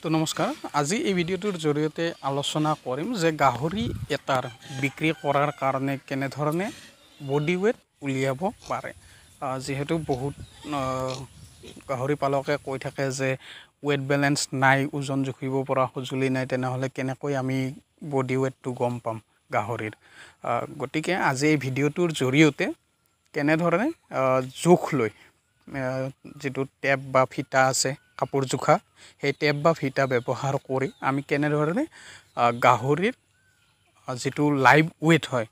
তো নমস্কাৰ, আজি এই ভিডিঅ'টোৰ জৰিয়তে আলোচনা কৰিম যে গাহৰি এটাৰ বিক্ৰী কৰাৰ কাৰণে কেনেধৰণে বডি ৱেট উলিয়াব পাৰে। যিহেতু বহুত গাহৰি পালকে কৈ থাকে যে ৱেট বেলেঞ্চ নাই, ওজন জুখিব পৰা সঁজুলি নাই, তেনেহ'লে কেনেকৈ আমি বডি ৱেটটো গম পাম গাহৰিৰ। গতিকে আজি এই ভিডিঅ'টোৰ জৰিয়তে কেনেধৰণে জোখ লৈ যিটো টেপ বা ফিটা আছে কাপোৰ জোখা, সেই টেপ বা ফিটা ব্যৱহাৰ কৰি আমি কেনেধৰণে গাহৰিৰ যিটো লাইভ ৱেট হয়,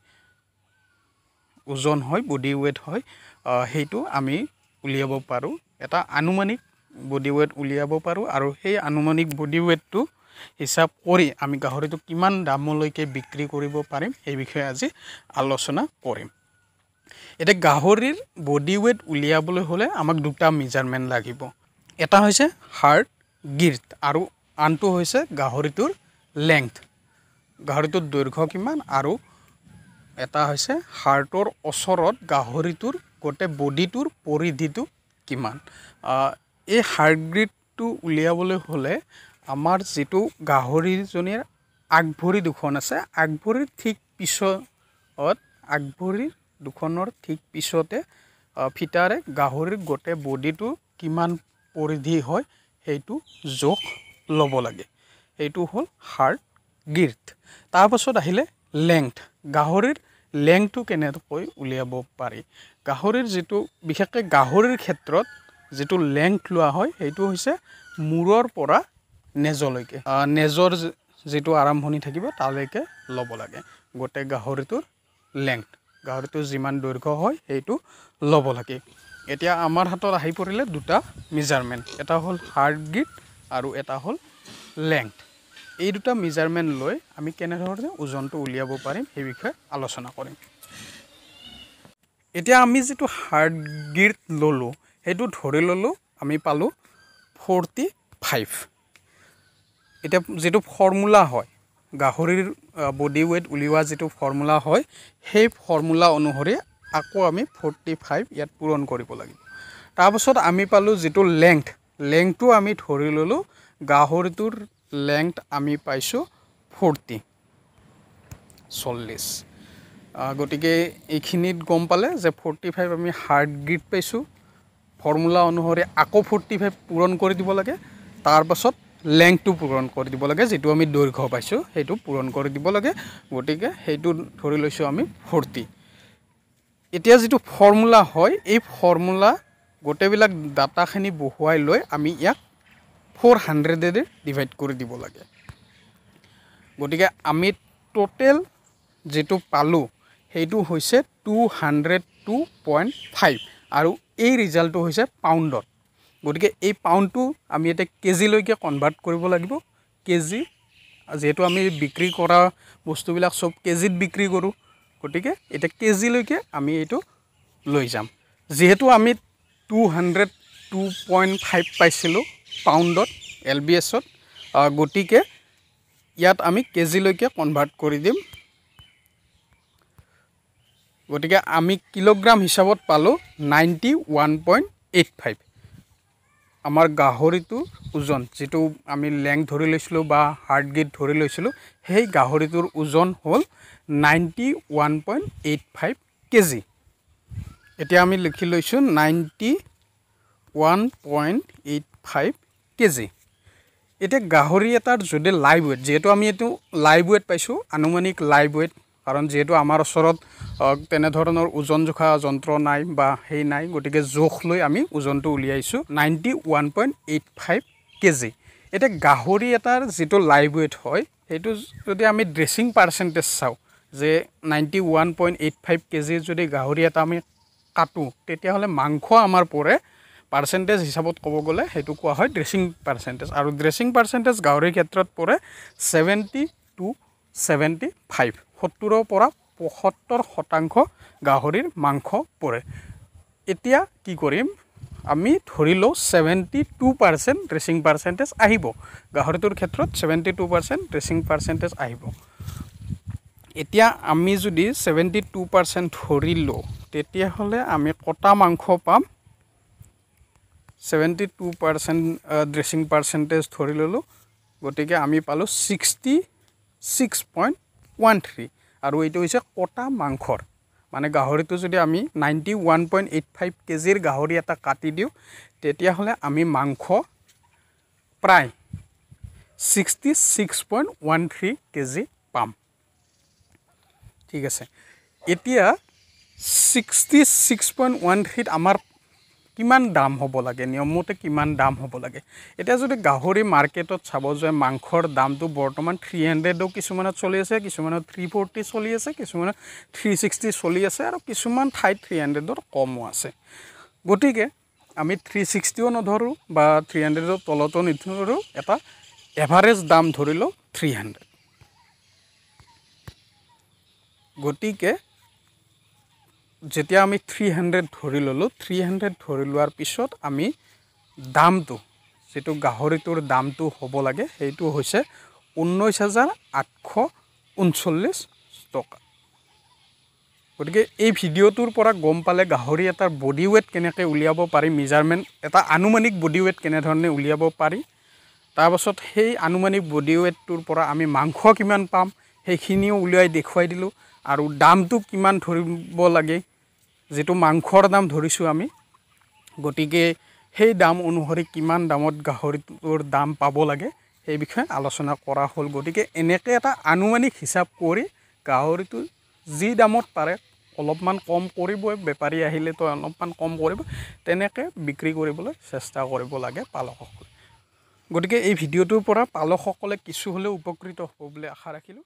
ওজন হয়, বডি ৱেট হয়, সেইটো আমি উলিয়াব পাৰোঁ। এটা আনুমানিক বডি ৱেট উলিয়াব পাৰোঁ আৰু সেই আনুমানিক বডি ৱেটটো হিচাপ কৰি আমি গাহৰিটো কিমান দামলৈকে বিক্ৰী কৰিব পাৰিম সেই বিষয়ে আজি আলোচনা কৰিম। এতিয়া গাহৰিৰ বডি ৱেট উলিয়াবলৈ হ'লে আমাক দুটা মেজাৰমেণ্ট লাগিব। এটা হৈছে হাৰ্ট গিৰ্ট আৰু আনটো হৈছে গাহৰিটোৰ লেংথ, গাহৰিটোৰ দৈৰ্ঘ্য কিমান, আৰু এটা হৈছে হাৰ্টৰ ওচৰত গাহৰিটোৰ গোটেই বডিটোৰ পৰিধিটো কিমান। এই হাৰ্ট গ্ৰীডটো উলিয়াবলৈ হ'লে আমাৰ যিটো গাহৰিজনীৰ আগভৰি দুখন আছে, আগভৰিৰ ঠিক পিছত, আগভৰিৰ দুখনৰ ঠিক পিছতে ফিটাৰে গাহৰিৰ গোটেই বডিটো কিমান পৰিধি হয় সেইটো জোখ ল'ব লাগে। সেইটো হ'ল হাৰ্ট গিৰ্ট। তাৰপাছত আহিলে লেংথ। গাহৰিৰ লেংথটো কেনেকৈ উলিয়াব পাৰি? গাহৰিৰ যিটো, বিশেষকৈ গাহৰিৰ ক্ষেত্ৰত যিটো লেংথ লোৱা হয় সেইটো হৈছে মূৰৰ পৰা নেজলৈকে, নেজৰ যিটো আৰম্ভণি থাকিব তালৈকে ল'ব লাগে গোটেই গাহৰিটোৰ লেংথ। গাহৰিটোৰ যিমান দৈৰ্ঘ্য হয় সেইটো ল'ব লাগে। এতিয়া আমাৰ হাতত আহি পৰিলে দুটা মেজাৰমেণ্ট, এটা হ'ল হাৰ্ট গিট আৰু এটা হ'ল লেংথ। এই দুটা মেজাৰমেণ্ট লৈ আমি কেনেধৰণে ওজনটো উলিয়াব পাৰিম সেই বিষয়ে আলোচনা কৰিম। এতিয়া আমি যিটো হাৰ্ট গিট ল'লোঁ সেইটো ধৰি ল'লোঁ আমি পালোঁ 45। এতিয়া যিটো ফৰ্মুলা হয় গাহৰিৰ বডি ৱেট উলিওৱা যিটো ফৰ্মুলা হয়, সেই ফৰ্মুলা অনুসৰি আকৌ আমি 45 ইয়াত পূৰণ কৰিব লাগিব। তাৰপাছত আমি পালোঁ যিটো লেংথ, লেংথটো আমি ধৰি ল'লোঁ গাহৰিটোৰ লেংথ আমি পাইছোঁ 40, 40। গতিকে এইখিনিত গম পালে যে 45 আমি হাৰ্ট গ্ৰীড পাইছোঁ, ফৰ্মুলা অনুসৰি আকৌ 45 পূৰণ কৰি দিব লাগে। তাৰপাছত লেংথটো পূৰণ কৰি দিব লাগে, যিটো আমি দৈৰ্ঘ্য পাইছোঁ সেইটো পূৰণ কৰি দিব লাগে। গতিকে সেইটো ধৰি লৈছোঁ আমি 40। এতিয়া যিটো ফৰ্মুলা হয় এই ফৰ্মুলা গোটেইবিলাক ডাটাখিনি বহুৱাই লৈ আমি ইয়াক 400-এৰে ডিভাইড কৰি দিব লাগে। গতিকে আমি টোটেল যিটো পালোঁ সেইটো হৈছে 202.5 আৰু এই ৰিজাল্টটো হৈছে পাউণ্ডত। গতিকে এই পাউণ্ডটো আমি এতিয়া কেজিলৈকে কনভাৰ্ট কৰিব লাগিব। কেজি যিহেতু আমি বিক্ৰী কৰা বস্তুবিলাক চব কেজিত বিক্ৰী কৰোঁ, গতিকে এতিয়া কেজিলৈকে আমি এইটো লৈ যাম। যিহেতু আমি 202.5 পাইছিলোঁ পাউণ্ডত এল বি এছত, গতিকে ইয়াত আমি কেজিলৈকে কনভাৰ্ট কৰি দিম। গতিকে আমি কিলোগ্ৰাম হিচাপত পালোঁ 91.85। আমাৰ গাহৰিটোৰ ওজন যিটো আমি লেংথ ধৰি লৈছিলোঁ বা হাৰ্ট গেট ধৰি লৈছিলোঁ, সেই গাহৰিটোৰ ওজন হ'ল 91.85 কেজি। এতিয়া আমি লিখি লৈছোঁ 91.85 কেজি। এতিয়া গাহৰি এটাৰ যদি লাইভ ৱেট, যিহেতু আমি এইটো লাইভ ৱেট পাইছোঁ, আনুমানিক লাইভ ৱেট, কাৰণ যিহেতু আমাৰ ওচৰত তেনেধৰণৰ ওজন জোখা যন্ত্ৰ নাই বা সেই নাই, গতিকে জোখ লৈ আমি ওজনটো উলিয়াইছোঁ 91.85 কেজি। এতিয়া গাহৰি এটাৰ যিটো লাইভ ৱেট হয় সেইটো যদি আমি ড্ৰেছিং পাৰ্চেণ্টেজ চাওঁ যে 91.85 কেজি যদি গাহৰি এটা আমি কাটোঁ তেতিয়াহ'লে মাংস আমাৰ পৰে পাৰ্চেণ্টেজ হিচাপত ক'ব গ'লে সেইটো কোৱা হয় ড্ৰেছিং পাৰ্চেণ্টেজ। আৰু ড্ৰেছিং পাৰ্চেণ্টেজ গাহৰিৰ ক্ষেত্ৰত পৰে 70 to 75, 70ৰ পৰা 75% গাহৰিৰ মাংস পৰে। এতিয়া কি কৰিম, আমি ধৰি লওঁ 72% ড্ৰেছিং পাৰ্চেণ্টেজ আহিব গাহৰিটোৰ ক্ষেত্ৰত, 72% ড্ৰেছিং পাৰ্চেণ্টেজ আহিব। এতিয়া আমি যদি 72% ধৰি লওঁ তেতিয়াহ'লে আমি কটা মাংস পাম 72% ড্ৰেছিং পাৰ্চেণ্টেজ ধৰি ল'লোঁ গতিকে আমি পালোঁ 66.13। আৰু এইটো হৈছে কটা মাংসৰ, মানে গাহৰিটো যদি আমি 91.85 কেজিৰ গাহৰি এটা কাটি দিওঁ, তেতিয়াহ'লে আমি মাংস প্ৰায় 66.13 কেজি পাম। ঠিক আছে, এতিয়া 66.13 আমাৰ কিমান দাম হ'ব লাগে, নিয়মমতে কিমান দাম হ'ব লাগে? এতিয়া যদি গাহৰি মাৰ্কেটত চাব যায়, মাংসৰ দামটো বৰ্তমান 300 কিছুমানত চলি আছে, কিছুমানত 340 চলি আছে, কিছুমানত 360 চলি আছে, আৰু কিছুমান ঠাইত 300ৰ কমো আছে। গতিকে আমি 360ও নধৰোঁ বা 300ৰ তলতো নধৰোঁ, এটা এভাৰেজ দাম ধৰি লওঁ 300। গতিকে যেতিয়া আমি 300 ধৰি ল'লোঁ, 300 ধৰি লোৱাৰ পিছত আমি দামটো, যিটো গাহৰিটোৰ দামটো হ'ব লাগে, সেইটো হৈছে 19,839 টকা। গতিকে এই ভিডিঅ'টোৰ পৰা গম পালে গাহৰি এটাৰ বডি ৱেট কেনেকৈ উলিয়াব পাৰি, মেজাৰমেণ্ট এটা আনুমানিক বডি ৱেট কেনেধৰণে উলিয়াব পাৰি, তাৰপাছত সেই আনুমানিক বডি ৱেটটোৰ পৰা আমি মাংস কিমান পাম সেইখিনিও উলিয়াই দেখুৱাই দিলোঁ, আৰু দামটো কিমান ধৰিব লাগে, যিটো মাংসৰ দাম ধৰিছোঁ আমি, গতিকে সেই দাম অনুসৰি কিমান দামত গাহৰিটোৰ দাম পাব লাগে সেই বিষয়ে আলোচনা কৰা হ'ল। গতিকে এনেকৈ এটা আনুমানিক হিচাপ কৰি গাহৰিটো যি দামত পাৰে অলপমান কম কৰিবই, বেপাৰী আহিলেতো অলপমান কম কৰিব, তেনেকৈ বিক্ৰী কৰিবলৈ চেষ্টা কৰিব লাগে পালকসকলে। গতিকে এই ভিডিঅ'টোৰ পৰা পালকসকলে কিছু হ'লেও উপকৃত হ'ব বুলি আশা ৰাখিলোঁ।